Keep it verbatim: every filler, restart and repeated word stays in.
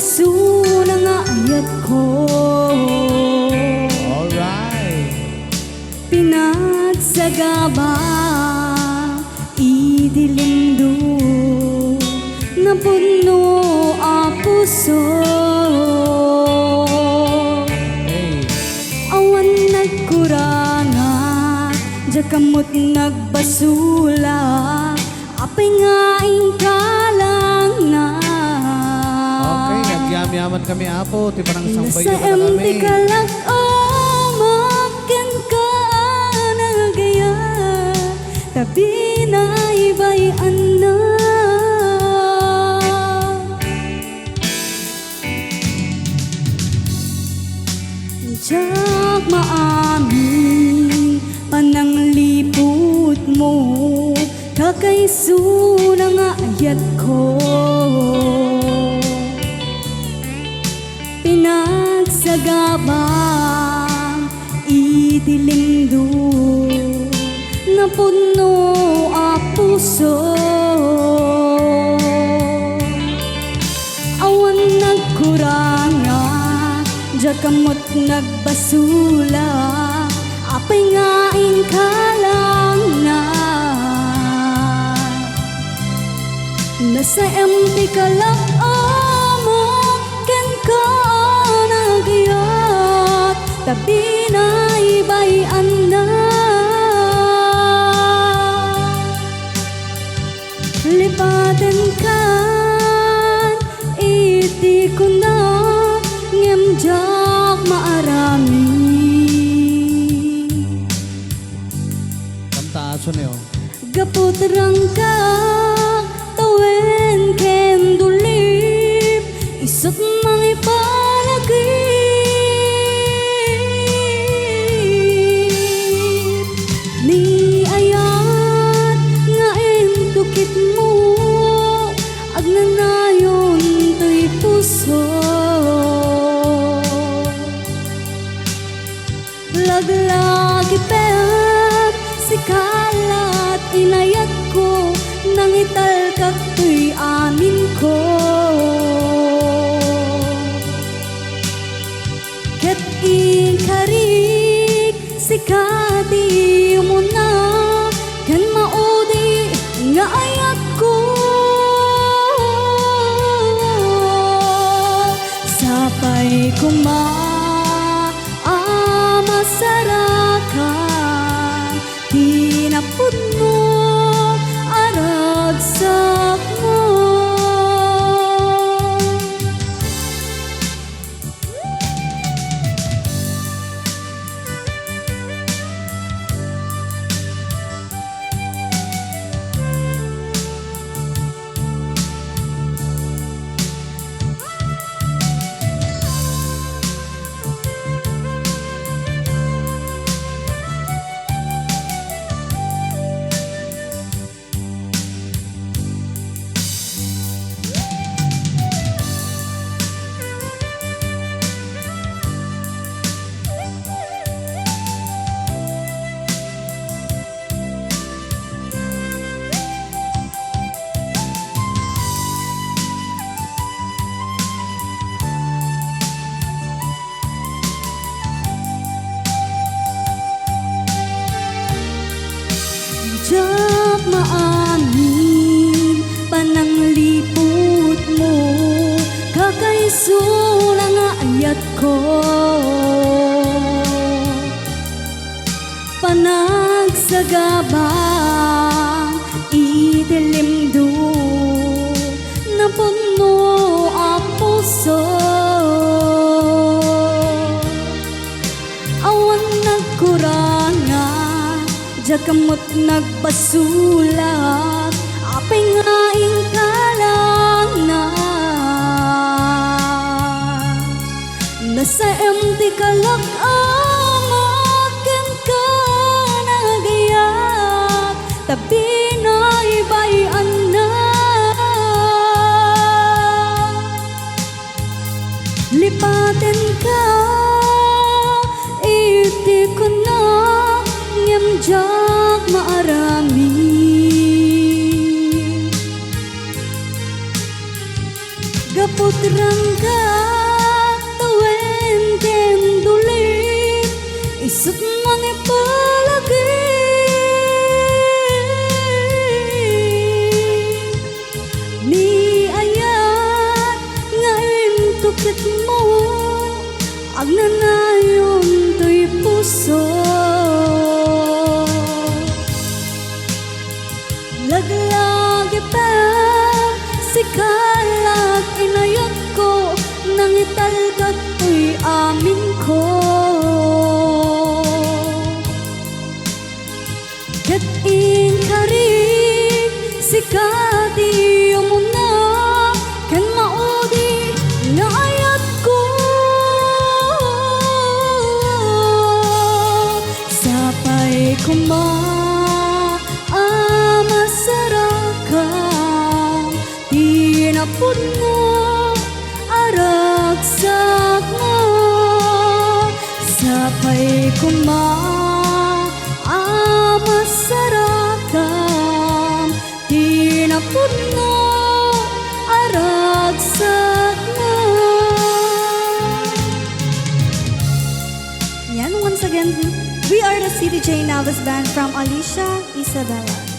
Suna nga ayatko. Alright. Pinagsagaba iti lindo, napudno a puso. Hey. Awan nagkurangat, diak met nagbasula, apay nga inkalangna. Okay, agyamyaman kami, Apo, ti panangsangbay. Nasaem ti kalak-amak kenka a nagayat, ta binaybay-anna. Diak maamin panangliputmo, kakaisuna nga ayatko. Pinagsagaba iti lindo, napudno a puso. Awan nagkurangat, diak met nagbasula, apay nga inkalangna. Nasaem ti kalak-amak kenka a nagayat, ta binaybay-anna. Lipatenkan iti kuna, ngem diak maaramid. Kanta, aso niyo. Gapu ti rangkak, tawen ken dulip, isut' mangipalagip. Ni ayat nga intukitmo, agnanayon toy puso. Laglagipem, sika la't inayatko, nangitalkak toy aminko. Ket inkarik, sika ti umuna, ken maudi nga ayatko. Sapay koma a masarakan ti napudno a ragsakmo. Diak maamin panangliputmo, kakaisuna nga ayatko. Panagsagaba iti lindo, napudno a puso. Awan nagkurangan, diak met nagbasula, apay nga inkalangna. Nasaem ti kalak-amak kenka a nagayat, ta binaybay-anna. Lipatenka iti kuna, ngem diak maaramid. Gapu Rangga, tawen ken dulit, isut mangipalagi. Ni ayat nga intukitmo, agnanayon toy puso. Laglagipem, sika la inayatko, nangitalgak toy aminko. Ket inkari, sika ti umuna ken maudi nga ayatko. Sapay koma a masarakam ti napudno a ragsakmo. Sapay koma a masarakam ti napudno a ragsakmo. Yan, once again, we are the C D J Navas Band from Alicia, Isabela.